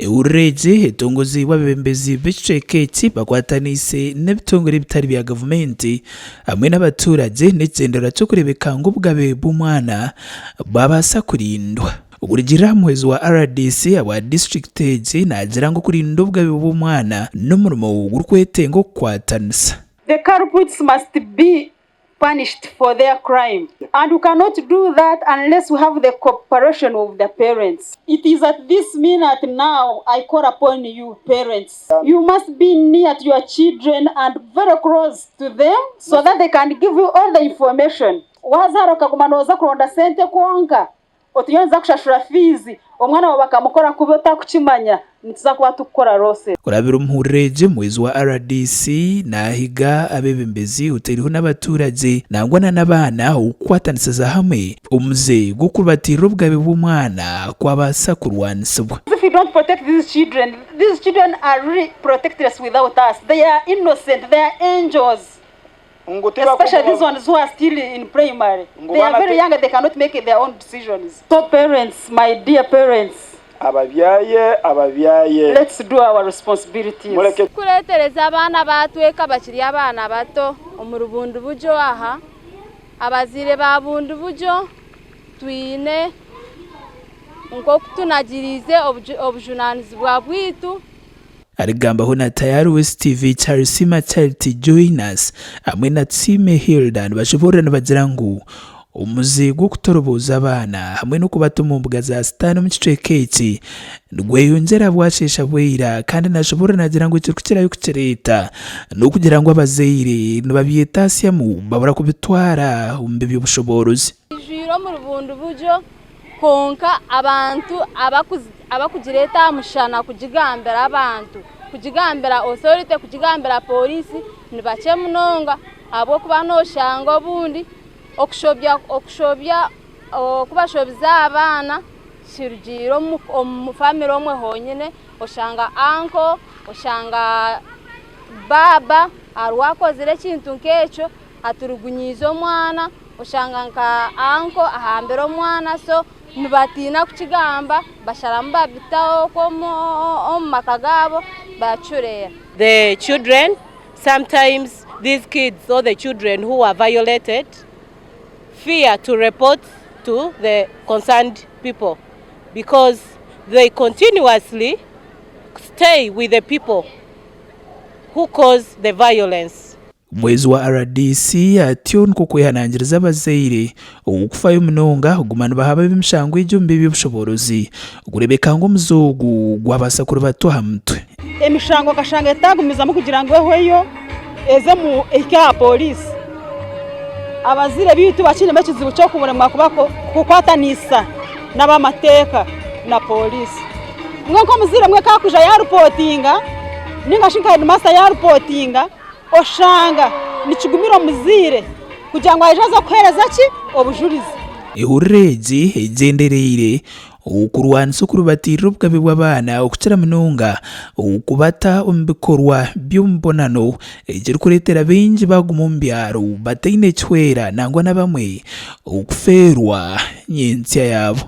Ehurura egi etongoziibwe abeebembezi b'ekicweka eki bakwataniise n'ebitongore ebitari bya gavumenti hamwe n'abaturagye n'ekigyendererwa ky'okureebeka ngu obugabe bw'omwana bwabaasa kurindwa. Okurugiirira aha muhwezi wa rdc ahabwa disiturikiti egi naagira ngu okurinda obugabe bw'omwana n'omurimo ogurikwetenga okukwatanisa. The culprits must be punished for their crime and we cannot do that unless we have the cooperation of the parents. It is at this minute now I call upon you parents, you must be near to your children and very close to them so that they can give you all the information. Wazaara okaguma nooza kuronda sente kwonka Oturiyo nituza kushashura fiizi, omwana waawe bakamukora kubi otakukimanya, nituza kuba turikukora losses. Kurabira omu huriro egi, omuhwezi wa rdc nahiga abeebembezi otaireho n'abaturagye nangwa na n'abaana okukwatanisiza hamwe omuze gw'okurubatiirira obugabe bw'omwana kwabaasa kurwanisibwa. If we don't protect these children, these children are really protectless without us, they are innocent, they are angels. Ngu Especially these ones who are still in primary. Ngu They are bana very te- young, they cannot make their own decisions. So parents, my dear parents, Ababyaye, ababyaye. let's do our responsibilities. Mureke Kureetereza abaana baatweka bakiri abaana bato omuri Bundibugyo aha. Abazaire ba Bundibugyo twine nk'oku tunagiriize obujunaanizibwa bwaitu. Arikugambaho na Tayari West TV, Charisima Charity Joinus hamwe na Tusiime Hilda nibashoboorora nibagira ngu omuze gw'okutorobooza abaana hamwe n'okubata omu mbuga za sitaane omu kicweka eki nigweyongyera bwasheesha bwaira kandi nashoboorora naagira ngu ekirikukirayo kukireeta n'okugira ngu abazaire nibabyetaasyamu babura kubitwara omu by'obushoboorozi. Ijwire omuri Bundibugyo Kwonka abantu abakugireeta aha mushana kugigambira abantu, kugigambira authority, kugigambira pooriisi ni bakye munonga ahabw'okuba nooshanga obundi okushobya okushobya oku bashobize abaana kirugiire omu famire omwe honyine, oshanga anko, oshanga baaba hariho akozire ekintu nk'ekyo aturugunyiize omwana. Oshanga nka anko ahambire omwana so nibatiina kukigamba basharamu babita okwo omu maka gaabo bacureera. The children, sometimes these kids or the children who are violated fear to report to the concerned people because they continuously stay with the people who cause the violence. Omuhwezi wa rdc atyo nikwo kwehanangiriza abazaire okufayo munonga kuguma nibahaba ab'emishango egi omu by'obushoboorozi kureebeka ngu omuze ogu gwabaasa kuribatwa aha mutwe. Emishango okashanga etagumizamu kugira ngu ehweyo eze ehike aha pooriisi. Abazaire baitu bakiinemu ekizibu ky'okuremwa kukwatanisa n'ab'amateeka na pooriisi. Mbwenu nk'omuzaire omwe ku arikwija yaaripootinga nainga shi nka hedimasita yaaripootinga, Oshanga nikigumira omuzaire kugira ngu aije aze kuheereza ki? Obujurizi. Ehurura egi egyendereire okurwanisa okurubatiirira obugabe bw'abaana okukira munonga okubata omu bikorwa by'omubonano ekirikureetera baingi baaguma omu byaro bataine kihwera nangwa n'abamwe okufeerwa nyentsya yaabo.